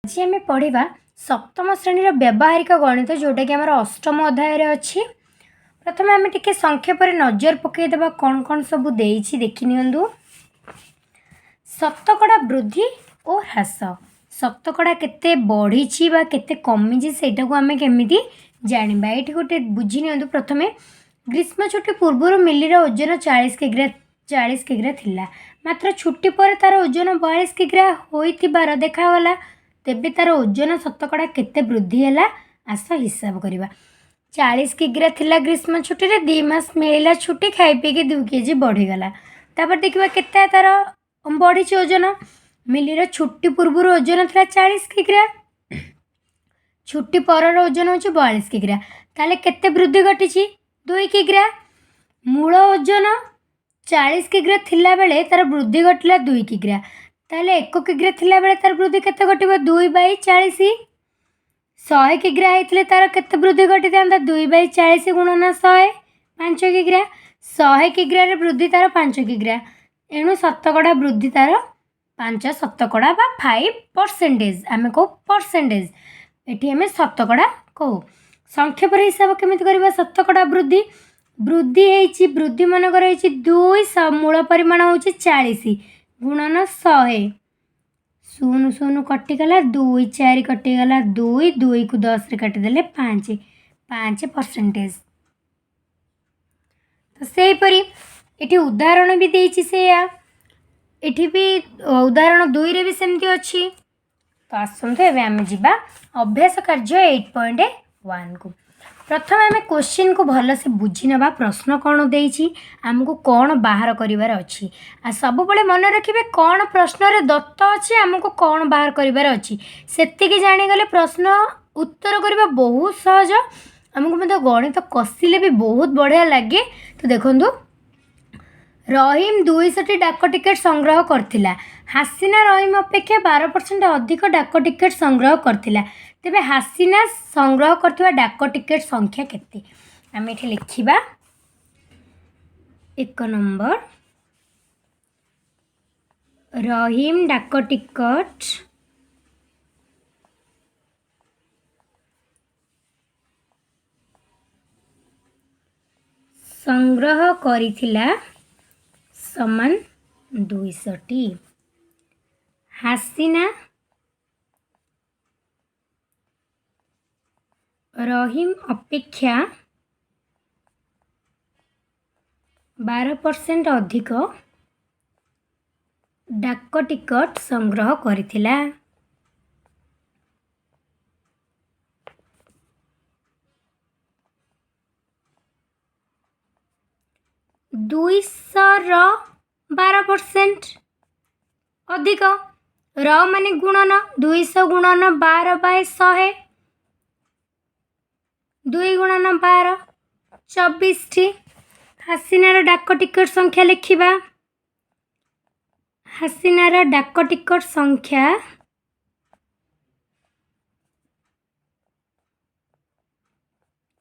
ଆଜି ଆମେ ପଢ଼ିବା ସପ୍ତମ ଶ୍ରେଣୀର ବ୍ୟାବହାରିକ ଗଣିତ, ଯେଉଁଟାକି ଆମର ଅଷ୍ଟମ ଅଧ୍ୟାୟରେ ଅଛି। ପ୍ରଥମେ ଆମେ ଟିକେ ସଂକ୍ଷେପରେ ନଜର ପକାଇଦେବା, କ'ଣ କ'ଣ ସବୁ ଦେଇଛି ଦେଖି ନିଅନ୍ତୁ। ଶତକଡ଼ା ବୃଦ୍ଧି ଓ ହ୍ରାସ, ଶତକଡ଼ା କେତେ ବଢ଼ିଛି ବା କେତେ କମିଛି ସେଇଟାକୁ ଆମେ କେମିତି ଜାଣିବା, ଏଇଠି ଗୋଟେ ବୁଝି ନିଅନ୍ତୁ। ପ୍ରଥମେ ଗ୍ରୀଷ୍ମ ଛୁଟି ପୂର୍ବରୁ ମିଲିର ଓଜନ 40 କିଗ୍ରା ଥିଲା, ମାତ୍ର ଛୁଟି ପରେ ତା'ର ଓଜନ 42 କିଗ୍ରା ହୋଇଥିବାର ଦେଖାଗଲା। ତେବେ ତା'ର ଓଜନ ଶତକଡ଼ା କେତେ ବୃଦ୍ଧି ହେଲା, ଆସ ହିସାବ କରିବା। 40 କିଗ୍ରା ଥିଲା ଗ୍ରୀଷ୍ମ ଛୁଟିରେ, 2 ମାସ ମିଳିଲା ଛୁଟି, ଖାଇ ପିଇକି 2 କେଜି ବଢ଼ିଗଲା। ତାପରେ ଦେଖିବା କେତେ ତା'ର ବଢ଼ିଛି ଓଜନ। ମିଲିର ଛୁଟି ପୂର୍ବରୁ ଓଜନ ଥିଲା 40 କିଗ୍ରା, ଛୁଟି ପରର ଓଜନ ହେଉଛି 42 କିଗ୍ରା, ତାହେଲେ କେତେ ବୃଦ୍ଧି ଘଟିଛି? 2 କିଗ୍ରା। ମୂଳ ଓଜନ 40 କିଗ୍ରା ଥିଲାବେଳେ ତା'ର ବୃଦ୍ଧି ଘଟିଲା 2 କିଗ୍ରା, ତାହେଲେ 1 କିଗ୍ରା ଥିଲାବେଳେ ତା'ର ବୃଦ୍ଧି କେତେ ଘଟିବ? 2 ବାଇ 40। 100 କିଗ୍ରା ହେଇଥିଲେ ତା'ର କେତେ ବୃଦ୍ଧି ଘଟିଥାନ୍ତା? 2 ବାଇ 40 ଗୁଣନ 100, 5 କିଗ୍ରା। 100 କିଗ୍ରାରେ ବୃଦ୍ଧି ତା'ର 5 କିଗ୍ରା, ଏଣୁ ଶତକଡ଼ା ବୃଦ୍ଧି ତା'ର 5 ଶତକଡ଼ା ବା 5%। ଆମେ କହୁ ପରସେଣ୍ଟେଜ୍, ଏଠି ଆମେ ଶତକଡ଼ା କହୁ। ସଂକ୍ଷେପରେ ହିସାବ କେମିତି କରିବା? ଶତକଡ଼ା ବୃଦ୍ଧି, ବୃଦ୍ଧି ହେଇଛି, ବୃଦ୍ଧି ମନେକର ହେଇଛି 2, ମୂଳ ପରିମାଣ ହେଉଛି 40 ଗୁଣନ 100, 0 0 କଟିଗଲା, 2 4 କଟିଗଲା 2, 2କୁ 10ରେ କାଟିଦେଲେ 5, 5%। ତ ସେହିପରି ଏଠି ଉଦାହରଣ ବି ଦେଇଛି ସେଇଆ, ଏଠି ବି ଉଦାହରଣ 2ରେ ବି ସେମିତି ଅଛି। ତ ଆସନ୍ତୁ ଏବେ ଆମେ ଯିବା ଅଭ୍ୟାସ କାର୍ଯ୍ୟ 8.1କୁ। ପ୍ରଥମେ ଆମେ କୋଶ୍ଚିନ୍କୁ ଭଲସେ ବୁଝି ନେବା, ପ୍ରଶ୍ନ କ'ଣ ଦେଇଛି, ଆମକୁ କ'ଣ ବାହାର କରିବାର ଅଛି। ଆଉ ସବୁବେଳେ ମନେ ରଖିବେ କ'ଣ ପ୍ରଶ୍ନରେ ଦତ୍ତ ଅଛି, ଆମକୁ କ'ଣ ବାହାର କରିବାର ଅଛି, ସେତିକି ଜାଣିଗଲେ ପ୍ରଶ୍ନ ଉତ୍ତର କରିବା ବହୁତ ସହଜ। ଆମକୁ ମଧ୍ୟ ଗଣିତ କଷିଲେ ବି ବହୁତ ବଢ଼ିଆ ଲାଗେ। ତ ଦେଖନ୍ତୁ, ରହିମ 200ଟି ଡାକ ଟିକେଟ୍ ସଂଗ୍ରହ କରିଥିଲା। ହାସିନା ରହିମ ଅପେକ୍ଷା 12% ଅଧିକ ଡାକ ଟିକେଟ୍ ସଂଗ୍ରହ କରିଥିଲା। ତେବେ ହାସିନା ସଂଗ୍ରହ କରିଥିବା ଡାକ ଟିକେଟ୍ ସଂଖ୍ୟା କେତେ? ଆମେ ଏଠି ଲେଖିବା 1 ନମ୍ବର, ରହିମ ଡାକ ଟିକଟ ସଂଗ୍ରହ କରିଥିଲା ସମାନ 200ଟି। ହାସିନା ରହିମ ଅପେକ୍ଷା 12% ଅଧିକ ଡାକ ଟିକଟ ସଂଗ୍ରହ କରିଥିଲା। 200ର 12% ଅଧିକ, ର ମାନେ ଗୁଣନ, 200 ଗୁଣନ 12 ବାଇ 100, 2 ଗୁଣନ 12 24ଟି। ହାସିନାର ଡାକ ଟିକଟ ସଂଖ୍ୟା ଲେଖିବା। ହାସିନାର ଡାକ ଟିକଟ ସଂଖ୍ୟା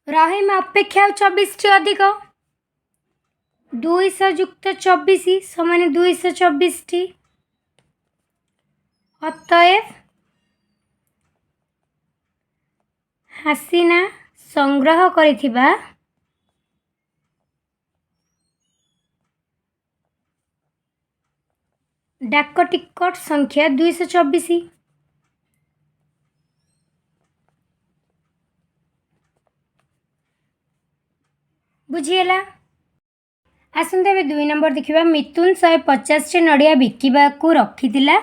ରହିମ ଅପେକ୍ଷା ଆଉ 24ଟି ଅଧିକ, 200 ଯୁକ୍ତ 24 ସମାନ 224ଟି। ଅତଏବ ହାସିନା ସଂଗ୍ରହ କରିଥିବା ଡାକ ଟିକଟ ସଂଖ୍ୟା 224। ବୁଝିହେଲା? ଆସନ୍ତୁ ଏବେ 2 ନମ୍ବର ଦେଖିବା। ମିଥୁନ 150ଟି ନଡ଼ିଆ ବିକିବାକୁ ରଖିଥିଲା,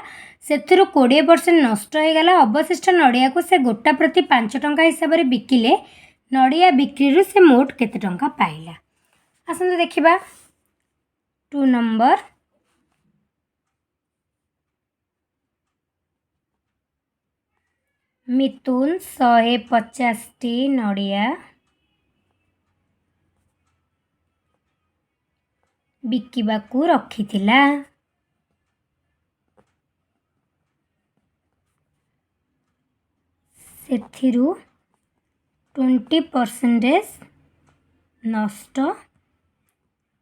ସେଥିରୁ 20% ନଷ୍ଟ ହୋଇଗଲା। ଅବଶିଷ୍ଟ ନଡ଼ିଆକୁ ସେ ଗୋଟା ପ୍ରତି 5 ଟଙ୍କା ହିସାବରେ ବିକିଲେ ନଡ଼ିଆ ବିକ୍ରିରୁ ସେ ମୋଟ କେତେ ଟଙ୍କା ପାଇଲା? ଆସନ୍ତୁ ଦେଖିବା। 2 ନମ୍ବର, ମିଥୁନ 150ଟି ନଡ଼ିଆ ବିକିବାକୁ ରଖିଥିଲା, ସେଥିରୁ 20% ନଷ୍ଟ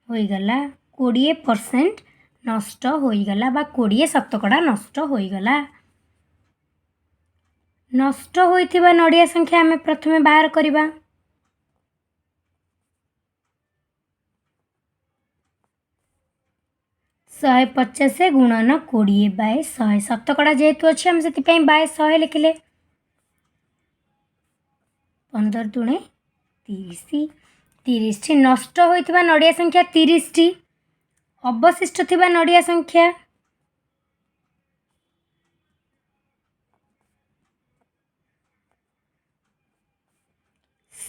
ହୋଇଗଲା, 20% ନଷ୍ଟ ହୋଇଗଲା ବା 20 ଶତକଡ଼ା ନଷ୍ଟ ହୋଇଗଲା। ନଷ୍ଟ ହୋଇଥିବା ନଡ଼ିଆ ସଂଖ୍ୟା ଆମେ ପ୍ରଥମେ ବାହାର କରିବା। 150 ଗୁଣନ 20 ବାଏ 100। ଶତକଡ଼ା ଯେହେତୁ ଅଛି, ଆମେ ସେଥିପାଇଁ ବାଏ 100 ଲେଖିଲେ। 15 ଦୁଣେ 30, 30ଟି। ନଷ୍ଟ ହୋଇଥିବା ନଡ଼ିଆ ସଂଖ୍ୟା 30ଟି। ଅବଶିଷ୍ଟ ଥିବା ନଡ଼ିଆ ସଂଖ୍ୟା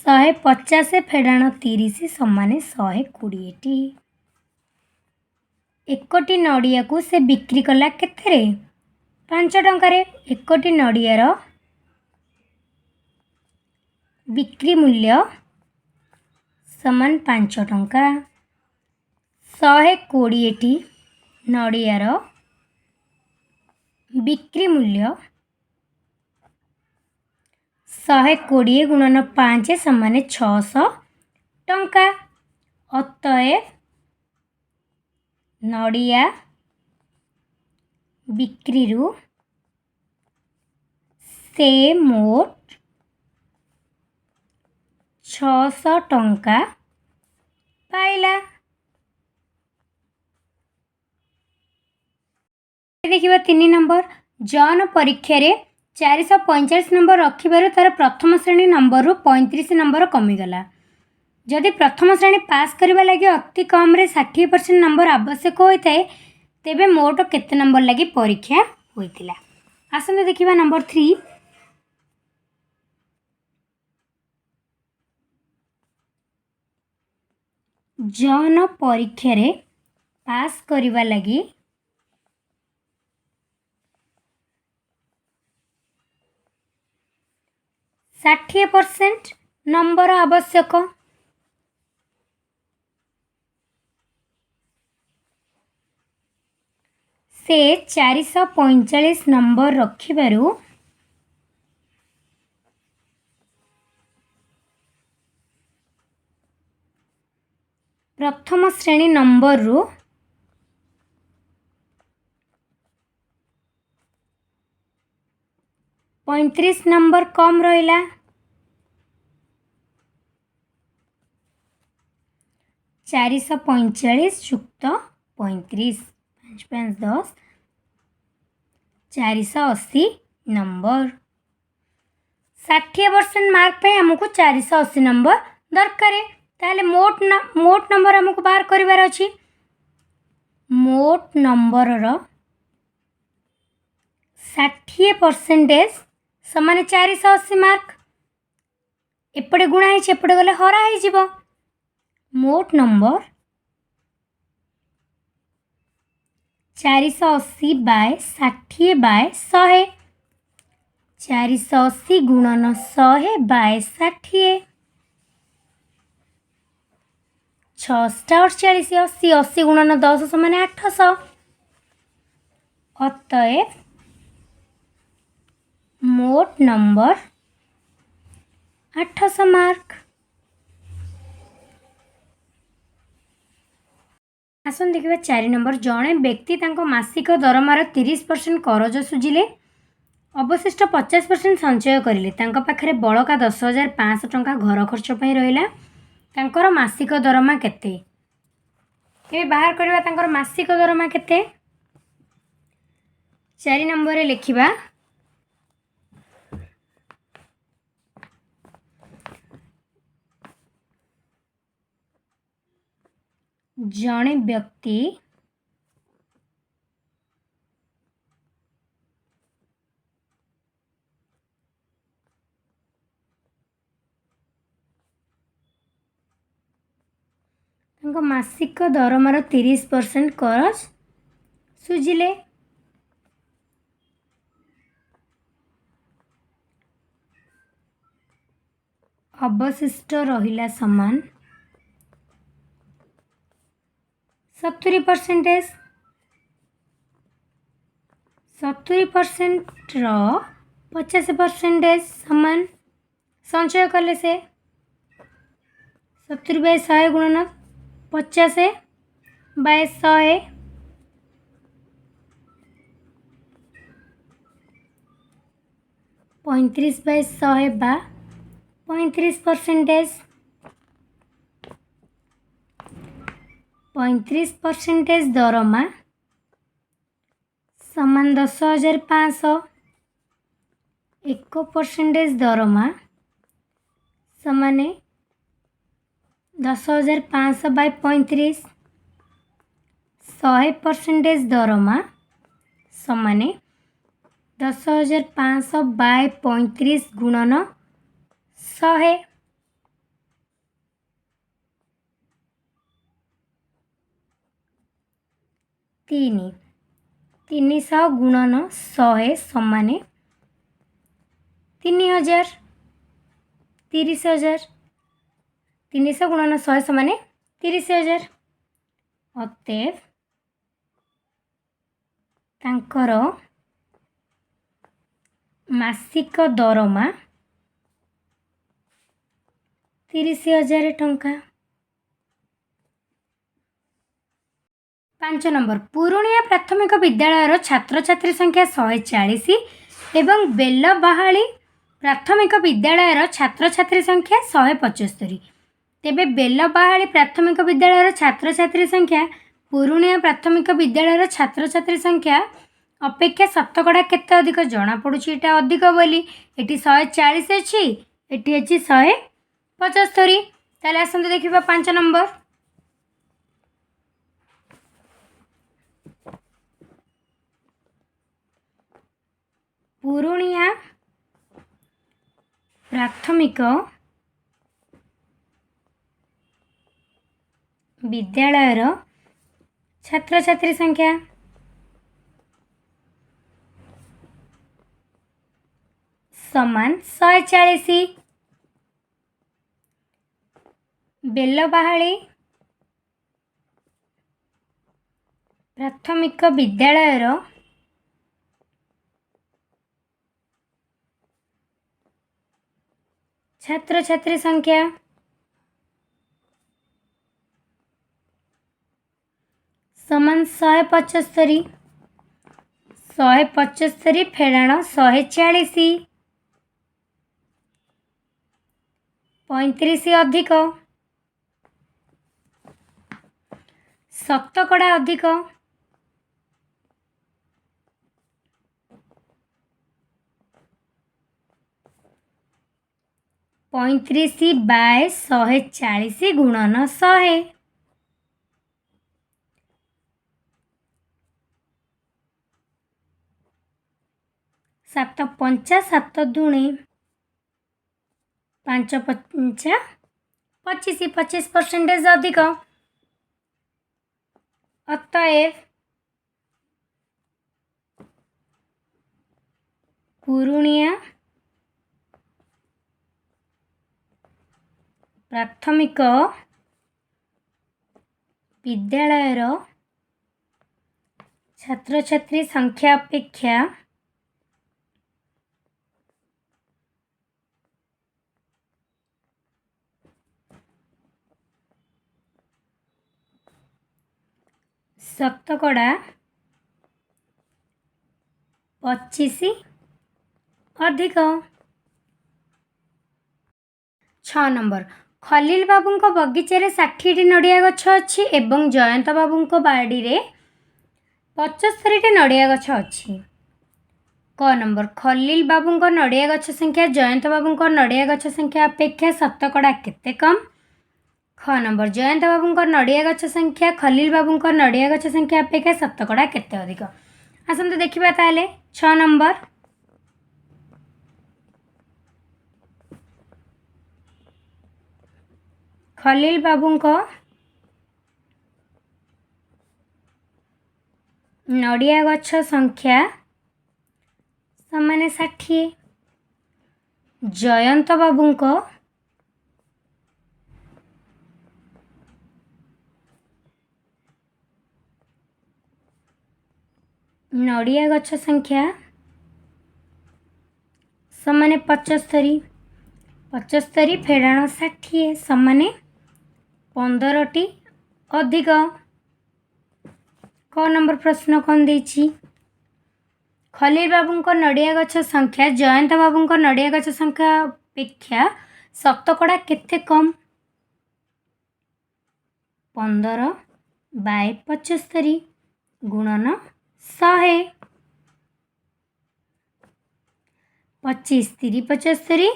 150 ଫେଡ଼ାଣ 30 ସମାନେ 120ଟି। ଏକଟି ନଡ଼ିଆକୁ ସେ ବିକ୍ରି କଲା କେତେରେ? 5 ଟଙ୍କାରେ। ଏକଟି ନଡ଼ିଆର ବିକ୍ରି ମୂଲ୍ୟ ସମାନ 5 ଟଙ୍କା। 120ଟି ନଡ଼ିଆର ବିକ୍ରି ମୂଲ୍ୟ 120 ଗୁଣନ 5 ସମାନ 600 ଟଙ୍କା। ଅତଏବ ନଡ଼ିଆ ବିକ୍ରିରୁ ସେ ମୋଟ 600 ଟଙ୍କା ପାଇଲା। ଦେଖିବା 3 ନମ୍ବର। ଜନ୍ ପରୀକ୍ଷାରେ 445 ନମ୍ବର ରଖିବାରୁ ତା'ର ପ୍ରଥମ ଶ୍ରେଣୀ ନମ୍ବରରୁ 35 ନମ୍ବର କମିଗଲା। ଯଦି ପ୍ରଥମ ଶ୍ରେଣୀ ପାସ୍ କରିବା ଲାଗି ଅତି କମ୍ରେ 60% ନମ୍ବର ଆବଶ୍ୟକ ହୋଇଥାଏ, ତେବେ ମୋଟ କେତେ ନମ୍ବର ଲାଗି ପରୀକ୍ଷା ହୋଇଥିଲା? ଆସନ୍ତୁ ଦେଖିବା ନମ୍ବର 3। ଜନ୍ ପରୀକ୍ଷାରେ ପାସ୍ କରିବା ଲାଗି 60% ନମ୍ବର ଆବଶ୍ୟକ। ସେ 445 ନମ୍ବର ରଖିବାରୁ ପ୍ରଥମ ଶ୍ରେଣୀ ନମ୍ବରରୁ 35 ନମ୍ବର କମ୍ ରହିଲା। 445 ଯୁକ୍ତ 35, 5 5 10, 480 ନମ୍ବର। 60% ମାର୍କ ପାଇଁ ଆମକୁ 480 ନମ୍ବର ଦରକାର। ତାହେଲେ ମୋଟ ନମ୍ବର ଆମକୁ ବାହାର କରିବାର ଅଛି। ମୋଟ ନମ୍ବରର 60 ପରସେଣ୍ଟେଜ୍ ସମାନ 480 ମାର୍କ। ଏପଟେ ଗୁଣା ହେଇଛି, ଏପଟେ ଗଲେ ହରା ହେଇଯିବ। ମୋଟ ନମ୍ବର 480 ବାଏ 60 ବାଏ 100। 480 ଗୁଣନ 100 ବାଏ 60, ଛଅଶହ 48, 80। 80 ଗୁଣନ 10 ସମାନ 800। ଅତଏବ ମୋଟ ନମ୍ବର 800 ମାର୍କ। ଆସନ୍ତୁ ଦେଖିବା 4 ନମ୍ବର। ଜଣେ ବ୍ୟକ୍ତି ତାଙ୍କ ମାସିକ ଦରମାର 30% କରଜ ସୁଝିଲେ, ଅବଶିଷ୍ଟ 50% ସଞ୍ଚୟ କରିଲେ। ତାଙ୍କ ପାଖରେ ବଳକା 10,500 ଟଙ୍କା ଘର ଖର୍ଚ୍ଚ ପାଇଁ ରହିଲା। ତାଙ୍କର ମାସିକ ଦରମା କେତେ? ଏବେ ବାହାର କରିବା ତାଙ୍କର ମାସିକ ଦରମା କେତେ। 4 ନମ୍ବରରେ ଲେଖିବା, ଜଣେ ବ୍ୟକ୍ତି ତାଙ୍କ ମାସିକ ଦରମାର 30% କରଜ ସୁଝିଲେ, ଅବଶିଷ୍ଟ ରହିଲା ସମାନ 70 ପରସେଣ୍ଟେଜ୍। 70%ର 50 ପରସେଣ୍ଟେଜ୍ ସମାନ ସଞ୍ଚୟ କଲେ ସେ 70 ବାଇ 100 ଗୁଣନ 50 ବାଇ 100, 35 ବାଇ 100 ବା 35 ପରସେଣ୍ଟେଜ୍। 35 ପରସେଣ୍ଟେଜ୍ ଦରମା ସମାନ 10,500। 1 ପରସେଣ୍ଟେଜ୍ ଦରମା ସମାନେ 10,500 ବାଇ 35। 100 ପରସେଣ୍ଟେଜ୍ ଦରମା ସମାନେ 10,500 ବାଇ 35 ଗୁଣନ 100। 3, 300 ଗୁଣନ 100 ସମାନେ 3,000, 30,000। 300 ଗୁଣନ 100 ସମାନେ 30,000। ଅତଏବ ତାଙ୍କର ମାସିକ ଦରମା 30,000 ଟଙ୍କା। 5 ନମ୍ବର, ପୁରୁଣିଆ ପ୍ରାଥମିକ ବିଦ୍ୟାଳୟର ଛାତ୍ରଛାତ୍ରୀ ସଂଖ୍ୟା 140 ଏବଂ ବେଲବାହାଳି ପ୍ରାଥମିକ ବିଦ୍ୟାଳୟର ଛାତ୍ରଛାତ୍ରୀ ସଂଖ୍ୟା 175। ତେବେ ବେଲବାହାଳି ପ୍ରାଥମିକ ବିଦ୍ୟାଳୟର ଛାତ୍ରଛାତ୍ରୀ ସଂଖ୍ୟା ପୁରୁଣିଆ ପ୍ରାଥମିକ ବିଦ୍ୟାଳୟର ଛାତ୍ରଛାତ୍ରୀ ସଂଖ୍ୟା ଅପେକ୍ଷା ଶତକଡ଼ା କେତେ ଅଧିକ? ଜଣାପଡ଼ୁଛି ଏଇଟା ଅଧିକ ବୋଲି। ଏଠି 140 ଅଛି, ଏଠି ଅଛି 175। ତାହେଲେ ଆସନ୍ତୁ ଦେଖିବା 5 ନମ୍ବର। ପୁରୁଣିଆ ପ୍ରାଥମିକ ବିଦ୍ୟାଳୟର ଛାତ୍ରଛାତ୍ରୀ ସଂଖ୍ୟା ସମାନ 140। ବେଲବାହାଳି ପ୍ରାଥମିକ ବିଦ୍ୟାଳୟର ଛାତ୍ରଛାତ୍ରୀ ସଂଖ୍ୟା ସମାନ 175। 175 ଫେଡ଼ାଣ 140, 35 ଅଧିକ, ଶତକଡ଼ା ଅଧିକ। 35 ବାଇ 140 ଗୁଣନ 100। 7 ପଞ୍ଚା 7 ଦୁଣେ 5 ପଞ୍ଚା 25, 25 ପରସେଣ୍ଟେଜ୍ ଅଧିକ। ଅତଏବ ପୁରୁଣିଆ ପ୍ରାଥମିକ ବିଦ୍ୟାଳୟର ଛାତ୍ରଛାତ୍ରୀ ସଂଖ୍ୟା ଅପେକ୍ଷା ଶତକଡ଼ା 25 ଅଧିକ। 6 ନମ୍ବର, ଖଲିଲ ବାବୁଙ୍କ ବଗିଚାରେ 60ଟି ନଡ଼ିଆ ଗଛ ଅଛି ଏବଂ ଜୟନ୍ତ ବାବୁଙ୍କ ବାଡ଼ିରେ 75ଟି ନଡ଼ିଆ ଗଛ ଅଛି। କ ନମ୍ବର, ଖଲିଲ ବାବୁଙ୍କ ନଡ଼ିଆ ଗଛ ସଂଖ୍ୟା ଜୟନ୍ତ ବାବୁଙ୍କ ନଡ଼ିଆ ଗଛ ସଂଖ୍ୟା ଅପେକ୍ଷା ଶତକଡ଼ା କେତେ କମ୍? ଖ ନମ୍ବର, ଜୟନ୍ତ ବାବୁଙ୍କ ନଡ଼ିଆ ଗଛ ସଂଖ୍ୟା ଖଲିଲ ବାବୁଙ୍କ ନଡ଼ିଆ ଗଛ ସଂଖ୍ୟା ଅପେକ୍ଷା ଶତକଡ଼ା କେତେ ଅଧିକ? ଆସନ୍ତୁ ଦେଖିବା ତାହେଲେ 6 ନମ୍ବର। ଖଲିଲ ବାବୁଙ୍କ ନଡ଼ିଆ ଗଛ ସଂଖ୍ୟା ସମାନେ 60। ଜୟନ୍ତ ବାବୁଙ୍କ ନଡ଼ିଆ ଗଛ ସଂଖ୍ୟା ସମାନେ 75। 75 ଫେଡ଼ାଣ 60 ସମାନେ 15ଟି ଅଧିକ। କ ନମ୍ବର ପ୍ରଶ୍ନ କ'ଣ ଦେଇଛି? ଖଲିଲ ବାବୁଙ୍କ ନଡ଼ିଆ ଗଛ ସଂଖ୍ୟା ଜୟନ୍ତ ବାବୁଙ୍କ ନଡ଼ିଆ ଗଛ ସଂଖ୍ୟା ଅପେକ୍ଷା ଶତକଡ଼ା କେତେ କମ୍? 15 ବାଇ 75 ଗୁଣନ 100। 25 ତିରି 75,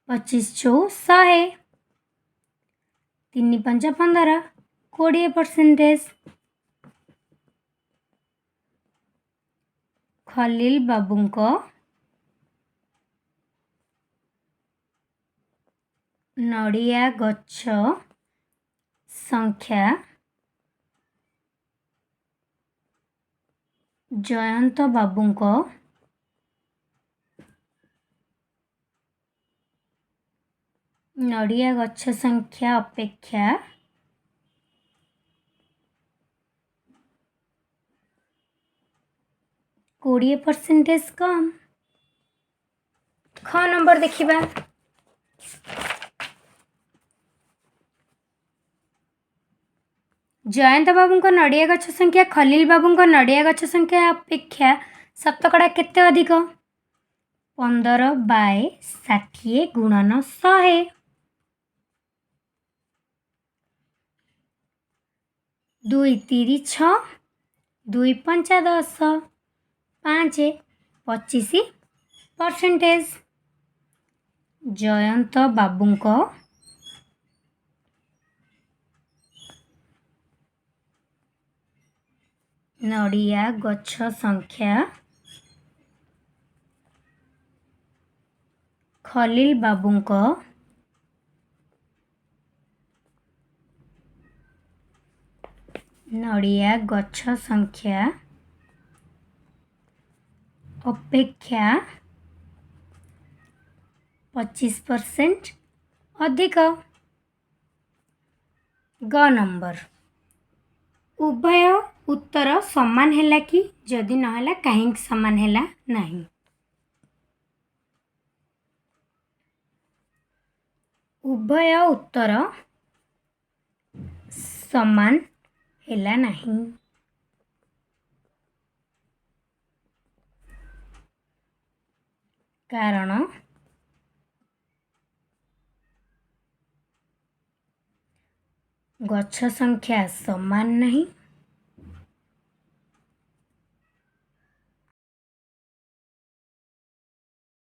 25 ଚଉ 100, 3 ପଞ୍ଚା 15, 20 ପରସେଣ୍ଟେଜ। ଖଲିଲ ବାବୁଙ୍କ ନଡ଼ିଆ ଗଛ ସଂଖ୍ୟା ଜୟନ୍ତ ବାବୁଙ୍କ ନଡ଼ିଆ ଗଛ ସଂଖ୍ୟା ଅପେକ୍ଷା 20 ପରସେଣ୍ଟେଜ କମ୍। ଖ ନମ୍ବର ଦେଖିବା। ଜୟନ୍ତ ବାବୁଙ୍କ ନଡ଼ିଆ ଗଛ ସଂଖ୍ୟା ଖଲିଲ ବାବୁଙ୍କ ନଡ଼ିଆ ଗଛ ସଂଖ୍ୟା ଅପେକ୍ଷା ଶତକଡ଼ା କେତେ ଅଧିକ? 15 ବାଇ 60 ଗୁଣନ 100। 2 ତିରି 6, 2 ପଞ୍ଚା 10, 5, 25 ପରସେଣ୍ଟେଜ। ଜୟନ୍ତ ବାବୁଙ୍କ ନଡ଼ିଆ ଗଛ ସଂଖ୍ୟା ଖଲିଲ ବାବୁଙ୍କ ନଡ଼ିଆ ଗଛ ସଂଖ୍ୟା ଅପେକ୍ଷା 25% ଅଧିକ। ଗ ନମ୍ବର, ଉଭୟ ଉତ୍ତର ସମାନ ହେଲା କି? ଯଦି ନହେଲା କାହିଁକି ସମାନ ହେଲା ନାହିଁ? ଉଭୟ ଉତ୍ତର ସମାନ ହେଲା ନାହିଁ, କାରଣ ଗଛ ସଂଖ୍ୟା ସମାନ ନାହିଁ।